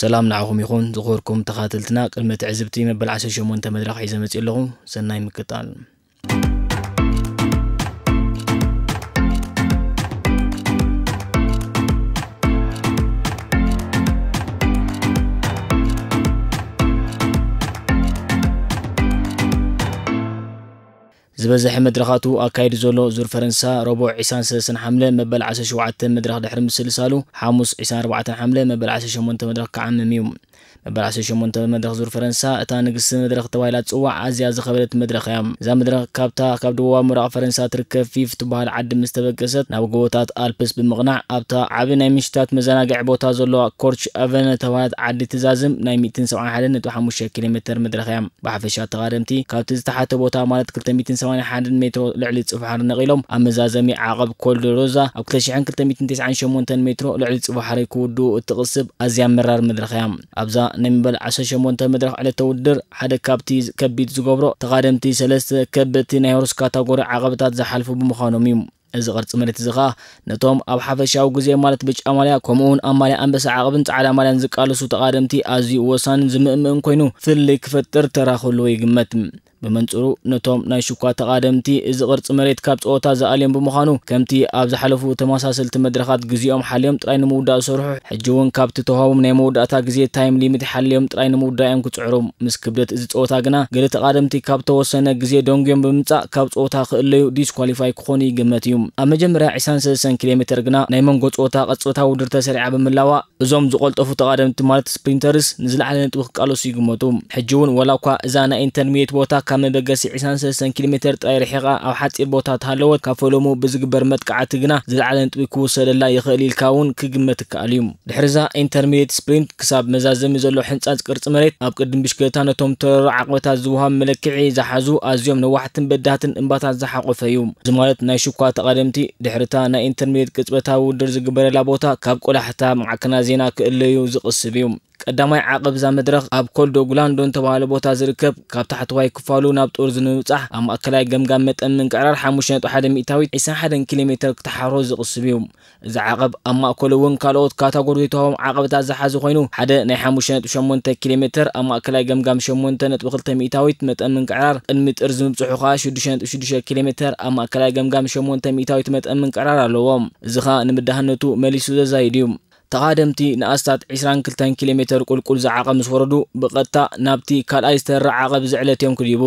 ሰላም ንዓኹም ይኹን ዝኽብርኩም ተኻተልትና። ቅድሚ ትዕዝብቲ መበል ዓሰርተ ሸሞንተ መድረኽ ሒዘ መፅእ ኣለኹ። ሰናይ ምክታል። ዝበዝሐ መድረኻቱ ኣካይዱ ዘሎ ዙር ፈረንሳ፣ ረቡዕ ዒስራን ሰለስተን ሓምለ መበል ዓሰርተ ሸውዓተ መድረኽ ድሕሪ ምስልሳሉ፣ ሓሙስ ዒስራን ኣርባዕተን ሓምለ መበል ዓሰርተ ሸሞንተ መድረኽ ክዓምም እዩ። መበል ዓሰርተ ሸሞንተ መድረኽ ዙር ፈረንሳ፣ እታ ንግስቲ መድረኽ ተባሂላ ትጽዋዕ ኣዝያ ዝኸበደት መድረኽ እያ። እዛ መድረኽ ካብታ ካብ ደቡባዊ ምብራቕ ፈረንሳ ትርከብ ፊፍ ትበሃል ዓዲ ምስ ተበገሰት፣ ናብ ጎቦታት ኣልፕስ ብምቕናዕ፣ ኣብታ ዓቢ ናይ ምሽታት መዘናግዒ ቦታ ዘለዋ ኮርች ኣቨን ተባሃለት ዓዲ ትዛዝም ናይ ሚእትን ሰብዓን ሓደን ነጥቢ ሓሙሽተ ኪሎ ሜተር መድረኽ እያ። ብሓፈሻ ተቓደምቲ ካብቲ ዝተሓተ ቦታ ማለት ክልተ ሚእትን ሰማንያን ሓደን ሜትሮ ልዕሊ ጽፍሓር ነቒሎም ኣብ መዛዘሚ ዓቐብ ኮል ደ ሮዛ ኣብ ክልተ ሽሕን ክልተ ሚእትን ተስዓን ሸሞንተን ሜትሮ ልዕሊ ጽፍሓሪ ክውድኡ እትቕስብ ኣዝያ መራር መድረኽ እያ። ኣብዛ ናይ መበል ዓሰርተ ሸሞንተ መድረኽ ዕለተ ውድድር ሓደ ካብቲ ከቢድ ዝገብሮ ተቓደምቲ ሰለስተ ከበድቲ ናይ ሆርስ ካታጎሪ ዓቐብታት ዝሓልፉ ብምዃኖም እዩ። እዚ ቅርጺ መሬት እዚ ኸኣ ነቶም ኣብ ሓፈሻዊ ግዜ ማለት ብጫ ማልያ ከምኡውን ኣብ ማልያ ኣንበሳ ዓቐብን ጻዕዳ ማልያን ዝቃለሱ ተቓደምቲ ኣዝዩ ወሳንን ዝምእምእን ኮይኑ ፍልልይ ክፈጥር ተራ ክህልዎ ይግመት። ብመንጽሩ ነቶም ናይ ሽኳ ተቓደምቲ እዚ ቅርጺ መሬት ካብ ጸወታ ዝኣልዮም ብምዃኑ ከምቲ ኣብ ዝሓለፉ ተመሳሰልቲ መድረኻት ግዜኦም ሓልዮም ጥራይ ንምውዳእ ዝሰርሑ ሕጂ እውን ካብቲ ተዋህቦም ናይ መወዳእታ ግዜ ታይም ሊሚት ሓልዮም ጥራይ ንምውዳእ እዮም ክጽዕሩ። ምስ ክብደት እዚ ጸወታ ግና ገለ ተቓደምቲ ካብ ተወሰነ ግዜ ደንጉዮም ብምምጻእ ካብ ጸወታ ክእለዩ ዲስኳሊፋይ ክኾኑ ይግመት እዩ። ኣብ መጀመርያ ዒስራን ሰለስተን ኪሎ ሜተር ግና ናይ መንጎ ጸወታ ቅጽበታዊ ውድድር ተሰሪዓ ብምላዋ እዞም ዝቐልጠፉ ተቓደምቲ ማለት ስፕሪንተርስ ንዝለዓለ ነጥቢ ክቃለሱ ይግመቱ። ሕጂ እውን ዋላ እኳ እዛ ናይ ኢንተርሚዲየት ቦታ ካብ መበገሲ ዒስራን ሰለስተን ኪሎ ሜተር ጥራይ ርሒቓ ኣብ ሓጺር ቦታ ተሃለወት ካብ ፈለሙ ብዝግበር መጥቃዕቲ ግና ዝለዓለ ነጥቢ ክውሰደላ ይኽእል ኢልካ እውን ክግመት ይከኣል እዩ። ድሕሪ እዛ ኢንተርሚዲየት ስፕሪንት ክሳብ መዛዘሚ ዘሎ ሕንጻጽ ቅርጺ መሬት ኣብ ቅድሚ ብሽክለታ ነቶም ተረሩ ዓቕበታት ዝወሃብ መለክዒ ዝሓዙ ኣዝዮም ነዋሕትን በዳህትን እምባታት ዝሓቖፈ እዩ። እዚ ማለት ናይ ሽኳ ተቓደምቲ ድሕሪታ ናይ ኢንተርሚዲየት ቅጽበታዊ ውድድር ዝግበረላ ቦታ ካብ ቆላሕታ ማዕከናት ዜና ክእለዩ ዝቕስብ እዩ። ቀዳማይ ዓቐብ እዛ መድረኽ ኣብ ኮል ዶ ጉላንዶ ዝተባህለ ቦታ ዝርከብ ካብ ታሕተዋይ ክፋሉ ናብ ጡርዚ ንምብጻሕ ኣብ ማእከላይ ገምጋም መጠን ምንቅዕራር ሓሙሽተ ነጥቢ ሓደ ሚእታዊት ዒስራን ሓደን ኪሎ ሜተር ክተሓሮ ዝቕስብ እዩ። እዚ ዓቐብ ኣብ ማእከሉ እውን ካልኦት ካታጎሪ ዘይተዋህቦም ዓቐብታት ዝሓዘ ኮይኑ ሓደ ናይ ሓሙሽተ ነጥቢ ሸሞንተ ኪሎ ሜተር ኣብ ማእከላይ ገምጋም ሸሞንተ ነጥቢ ክልተ ሚእታዊት መጠን ምንቅዕራር ቅድሚ ጥርዚ ምብጽሑ ከኣ ሽዱሽተ ነጥቢ ሽዱሽተ ኪሎ ሜተር ኣብ ማእከላይ ገምጋም ሸሞንተ ሚእታዊት መጠን ምንቅዕራር ኣለዎ። እዚ ከኣ ንምዳህነቱ መሊሱ ዘዛይድ እዩ። ተቓደምቲ ንኣስታት ዒስራን ክልተን ኪሎ ሜተር ቁልቁል ዝዓቐብ ምስ ወረዱ ብቐጥታ ናብቲ ካልኣይ ዝተረረ ዓቐብ ዝዕለት እዮም ክድይቡ።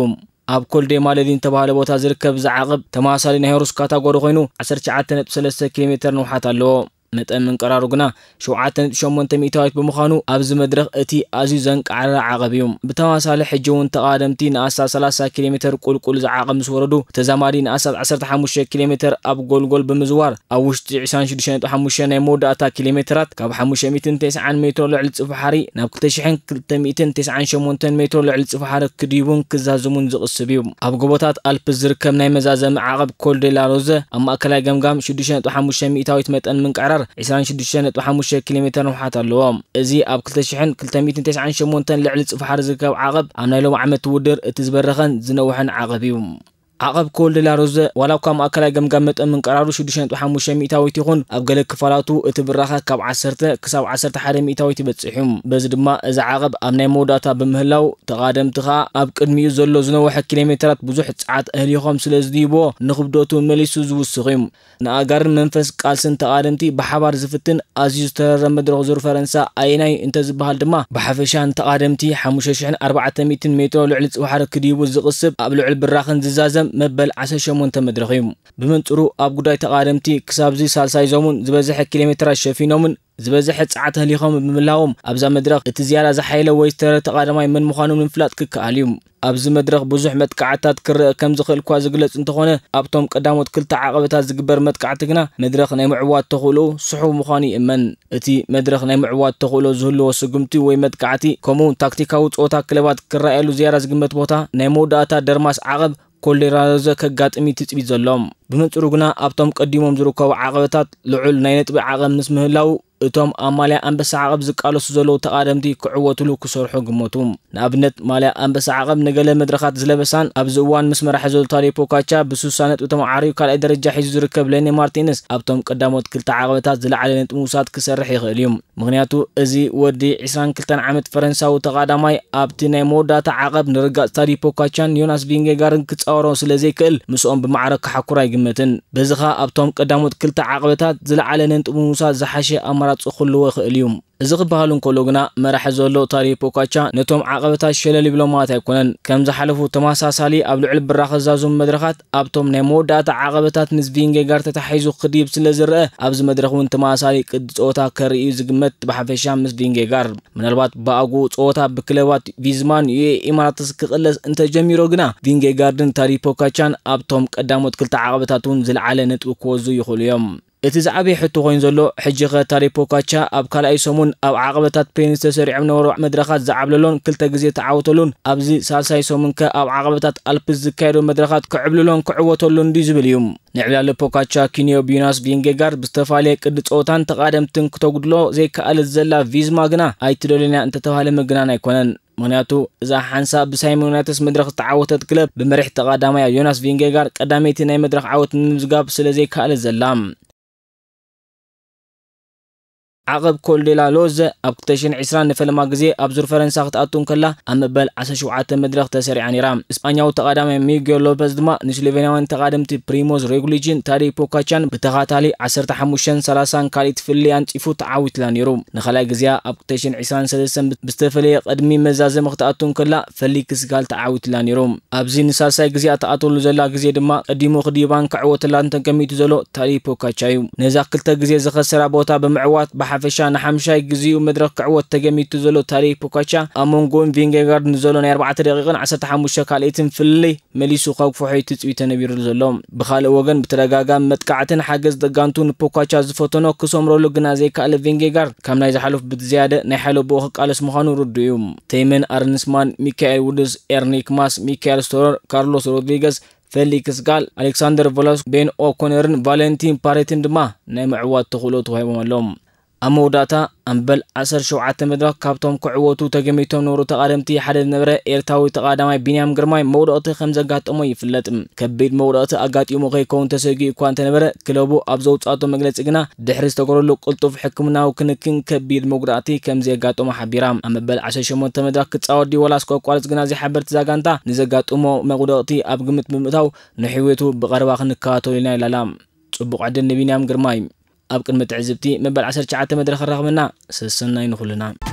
ኣብ ኮል ዴ ማለሊን ዝተባህለ ቦታ ዝርከብ ዝዓቐብ ተመሳሳሊ ናይ ሆርስ ካታጎሪ ኮይኑ ዓሰርተ ትሽዓተ ነጥቢ ሰለስተ ኪሎ ሜተር ንውሓት ኣለዎ። መጠን ምንቅራሩ ግና ሸውዓተ ነጥቢ ሸሞንተ ሚእታዊት ብምዃኑ ኣብዚ መድረኽ እቲ ኣዝዩ ዘንቃዕረረ ዓቐብ እዩ። ብተመሳሳሊ ሕጂ እውን ተቓደምቲ ንኣስታት ሰላሳ ኪሎ ሜተር ቁልቁል ዝዓቐብ ምስ ወረዱ ተዛማዲ ንኣስታት ዓሰርተ ሓሙሽተ ኪሎ ሜተር ኣብ ጎልጎል ብምዝዋር ኣብ ውሽጢ ዒስራን ሽዱሽተ ነጥቢ ሓሙሽተ ናይ መወዳእታ ኪሎ ሜተራት ካብ ሓሙሽተ ሚእትን ተስዓን ሜትሮ ልዕሊ ጽፍሓሪ ናብ ክልተ ሽሕን ክልተ ሚእትን ተስዓን ሸሞንተን ሜትሮ ልዕሊ ጽፍሓሪ ክድይቡን ክዛዝሙን ዝቕስብ እዩ። ኣብ ጎቦታት ኣልፕስ ዝርከብ ናይ መዛዘሚ ዓቐብ ኮል ዴ ላ ሮዘ ኣብ ማእከላይ ገምጋም ሽዱሽተ ነጥቢ ሓሙሽተ ሚእታዊት መጠን ምንቅዕራር ዒስራን ሽዱሽተ ነጥቢ ሓሙሽተ ኪሎ ሜተር ንውሓት ኣለዎ። እዚ ኣብ ክልተ ሽሕን ክልተ ሚእትን ተስዓን ሸሞንተን ልዕሊ ጽፍሓሪ ዝርከብ ዓቐብ ኣብ ናይ ሎሚ ዓመት ውድድር እቲ ዝበረኸን ዝነውሐን ዓቐብ እዩ። ዓቐብ ኮል ዴ ላ ሮዘ ዋላ እኳ ማእከላይ ገምጋም መጠን ምንቅራሩ ሽዱሽተ ነጥቢ ሓሙሽተ ሚእታዊት ይኹን ኣብ ገለ ክፋላቱ እቲ ብራኸ ካብ ዓሰርተ ክሳብ ዓሰርተ ሓደ ሚእታዊት ይበጽሕ እዩ። በዚ ድማ እዚ ዓቐብ ኣብ ናይ መወዳእታ ብምህላው ተቓደምቲ ከኣ ኣብ ቅድሚኡ ዘሎ ዝነውሐ ኪሎ ሜትራት ብዙሕ ጸዓት ኣህሊኾም ስለ ዝድይብዎ ንኽብደቱ መሊሱ ዝውስኽ እዩ። ንኣጋርን መንፈስ ቃልስን ተቓደምቲ ብሓባር ዝፍትን ኣዝዩ ዝተረረ መድረኽ ዙር ፈረንሳ ኣየናይ እንተዝበሃል ድማ ብሓፈሻ ንተቓደምቲ ሓሙሽተ ሽሕን ኣርባዕተ ሚእትን ሜትሮ ልዕሊ ጽውሓር ክድይቡ ዝቕስብ ኣብ ልዑል ብራኽን ዝዛዘም መበል ዓሰርተ ሸሞንተ መድረኽ እዩ። ብመንጽሩ ኣብ ጉዳይ ተቓደምቲ ክሳብዚ ሳልሳይ ዞሙን ዝበዝሐ ኪሎ ሜትራት ሸፊኖምን ዝበዝሐ ጸዓት ኣህሊኾም ብምህላዎም ኣብዛ መድረኽ እቲ ዝያዳ ዝሓየለ ወይ ዝተረረ ተቓዳማይ መን ምዃኑ ንምፍላጥ ክከኣል እዩ። ኣብዚ መድረኽ ብዙሕ መጥቃዕትታት ክረአ ከም ዝኽእል እኳ ዝግለጽ እንተኾነ ኣብቶም ቀዳሞት ክልተ ዓቐበታት ዝግበር መጥቃዕቲ ግና መድረኽ ናይ ምዕዋት ተኽእሎኡ ስሑው ምዃኑ ይእመን። እቲ መድረኽ ናይ ምዕዋት ተኽእሎ ዝህልዎ ስጉምቲ ወይ መጥቃዕቲ ከምኡውን ታክቲካዊ ጸወታ ክለባት ክረኣየሉ ዝያዳ ዝግመት ቦታ ናይ መወዳእታ ደርማስ ዓቐብ ኮል ዴ ላ ሮዘ ከጋጥም እዩ ትጽቢት ዘሎ። ብመንጽሩ ግና ኣብቶም ቀዲሞም ዝርከቡ ዓቐበታት ልዑል ናይ ነጥቢ ዓቐብ ምስ ምህላው እቶም ኣብ ማልያ ኣንበሳ ዓቐብ ዝቃለሱ ዘለዉ ተቓደምቲ ክዕወትሉ ክሰርሑ ግመቱ። ንኣብነት፣ ማልያ ኣንበሳ ዓቐብ ንገለ መድረኻት ዝለበሳን ኣብዚ እዋን ምስ መራሒ ዘሎ ታዴ ፖካቻ ብስሳ ነጥቢ ተመዓርዩ ካልኣይ ደረጃ ሒዙ ዝርከብ ሌኒ ማርቲነስ ኣብቶም ቀዳሞት ክልተ ዓቐበታት ዝለዓለ ነጥቢ ምውሳድ ክሰርሕ ይኽእል እዩ። ምኽንያቱ፣ እዚ ወዲ ዕስራን ክልተን ዓመት ፈረንሳዊ ተቓዳማይ ኣብቲ ናይ መወዳእታ ዓቐብ ንርጋጽ ታዴ ፖካቻን ዮናስ ቪንጌጋርን ክጻወሮ ስለ ዘይክእል ምስኦም ብማዕረ ክሓኩር ኣይግመትን። በዚ ኸኣ ኣብቶም ቀዳሞት ክልተ ዓቐበታት ዝለዓለ ነጥቢ ምውሳድ ዝሓሸ ኣማራጺ ክህልዎ ይኽእል እዩ። እዚ ክበሃል እንከሎ ግና፣ መራሒ ዘሎ ታዴ ፖካቻ ነቶም ዓቐበታት ሸለል ይብሎም ማለት ኣይኮነን። ከም ዝሓለፉ ተመሳሳሊ ኣብ ልዕሊ ብራኸ ዛዙም መድረኻት ኣብቶም ናይ መወዳእታ ዓቐበታት ምስ ቪንጌጋር ተታሒዙ ክድይብ ስለ ዝረአ፣ ኣብዚ መድረኽ እውን ተመሳሳሊ ቅዲ ጸወታ ከርኢ እዩ ዝግመት። ብሓፈሻ ምስ ቪንጌጋር ምናልባት ብኣግኡ ጸወታ ብክለባት ቪዝማን ዩኤ ኢማራትስ ክቕለስ እንተጀሚሮ ግና፣ ቪንጌጋርድን ታዴ ፖካቻን ኣብቶም ቀዳሞት ክልተ ዓቐበታት እውን ዝለዓለ ነጥቢ ክወዙ ይኽእሉ እዮም። እቲ ዝዓበየ ሕቶ ኮይኑ ዘሎ፣ ሕጂ ኸ ታዴ ፖካቻ ኣብ ካልኣይ ሰሙን ኣብ ዓቐበታት ፔንስ ተሰሪዖም ነበሩ መድረኻት ዝዓብለሎን ክልተ ግዜ ተዓወተሉን፣ ኣብዚ ሳልሳይ ሰሙን ከ ኣብ ዓቐበታት ኣልፕስ ዝካየዱ መድረኻት ክዕብልሎን ክዕወተሉን ድዩ ዝብል እዩ። ንዕብላሊ ፖካቻ ኪንዮ ብዩናስ ቪንጌጋርድ ብዝተፈላለየ ቅዲ ጸወታን ተቓደምትን ክተጉድሎ ዘይከኣለት ዘላ ቪዝማ ግና ኣይትደልዮን እያ እንተተባህለ ምግናን ኣይኮነን። ምኽንያቱ፣ እዛ ሓንሳብ ብሳይሞን ዩናይትስ መድረኽ ዝተዓወተት ክለብ ብመሪሕ ተቓዳማያ ዮናስ ቪንጌጋርድ ቀዳመይቲ ናይ መድረኽ ዓወት ንምምዝጋብ ስለ ዘይከኣለት ዘላ። ዓቐብ ኮል ዴ ላ ሎዘ ኣብ ክልተ ሽሕን ዕስራን ንፈለማ ግዜ ኣብ ዙር ፈረንሳ ክትኣቱ እንከላ፣ ኣብ መበል ዓሰርተ ሸውዓተ መድረኽ ተሰሪዓ ነይራ። እስጳኛዊ ተቓዳማይ ሚጌል ሎፐዝ ድማ ንስሎቬንያውያን ተቓደምቲ ፕሪሞዝ ሮግሊችን ታዴ ፖካቻን ብተኻታሊ ዓሰርተ ሓሙሽተን ሰላሳን ካልኢት ፍልልይ ኣንጺፉ ተዓዊትላ ነይሩ። ንኻልኣይ ግዜኣ ኣብ ክልተ ሽሕን ዕስራን ሰለስተን ብዝተፈለየ ቅድሚ መዛዘሚ ክትኣቱ እንከላ፣ ፈሊክስ ጋል ተዓዊትላ ነይሩ። ኣብዚ ንሳልሳይ ግዜኣ ትኣትወሉ ዘላ ግዜ ድማ ቀዲሙ ክድይባን ክዕወተላን ተገሚቱ ዘሎ ታዴ ፖካቻ እዩ። ነዛ ክልተ ግዜ ዝኸሰራ ቦታ ብምዕዋት ብሓፈሻ ንሓምሻይ ግዜኡ መድረኽ ክዕወት ተገሚቱ ዘሎ ታዴ ፖካቻ ኣብ መንጎኡን ቪንጌጋርድ ንዘሎ ናይ ኣርባዕተ ደቂቕን ዓሰርተ ሓሙሽተ ካልኢትን ፍልልይ መሊሱ ከግፍሖ እዩ ትጽቢት ተነቢሩሉ ዘሎ። ብኻልእ ወገን ብተደጋጋሚ መጥቃዕትን ሓገዝ ደጋንቱ ንፖካቻ ዝፈተኖ ክሰምረሉ ግና ዘይከኣለ ቪንጌጋርድ ካብ ናይ ዝሓለፉ ብዝያደ ናይ ሓይሎ ብኡ ክቃለስ ምዃኑ ርዱእ እዩ። ቴይመን ኣርንስማን፣ ሚካኤል ውድስ፣ ኤርኒክ ማስ፣ ሚካኤል ስቶረር፣ ካርሎስ ሮድሪገስ፣ ፌሊክስ ጋል፣ ኣሌክሳንደር ቮላስ፣ ቤን ኦኮነርን ቫለንቲን ፓሬትን ድማ ናይ ምዕዋት ተኽእሎ ተዋሂቦም ኣለዉ። ኣብ መወዳእታ ኣምበል ዓሰርተ ሸውዓተ መድረኽ ካብቶም ክዕወቱ ተገሚቶም ነበሩ ተቓደምቲ ሓደ ዝነበረ ኤርትራዊ ተቓዳማይ ቢንያም ግርማይ መውደቕቲ ከም ዘጋጠሞ ይፍለጥ። ከቢድ መውደቕቲ ኣጋጢሙ ከይከውን ተሰጊኡ እኳ እንተነበረ፣ ክለቡ ኣብ ዘውጻእቶ መግለጺ ግና ድሕሪ ዝተገረሉ ቅልጡፍ ሕክምናዊ ክንክን ከቢድ መጉዳእቲ ከም ዘየጋጠሞ ሓቢራ። ኣብ መበል ዓሰርተ ሸሞንተ መድረኽ ክጻወት ድዩ ወላስ ከቋርጽ ግና ዘይሓበርት እዛ ጋንታ ንዘጋጥሞ መጉደቕቲ ኣብ ግምት ብምእታው ንሕይወቱ ብቐረባ ክንከታተሎ ኢና ኢላላ። ጽቡቕ ዕድል ንቢንያም ግርማይ። ኣብ ቅድሚ ትዕዝብቲ መበል ዓሰርተ ትሽዓተ መድረኽ ኣራኽበና። ሰሰናይ ንኹልና።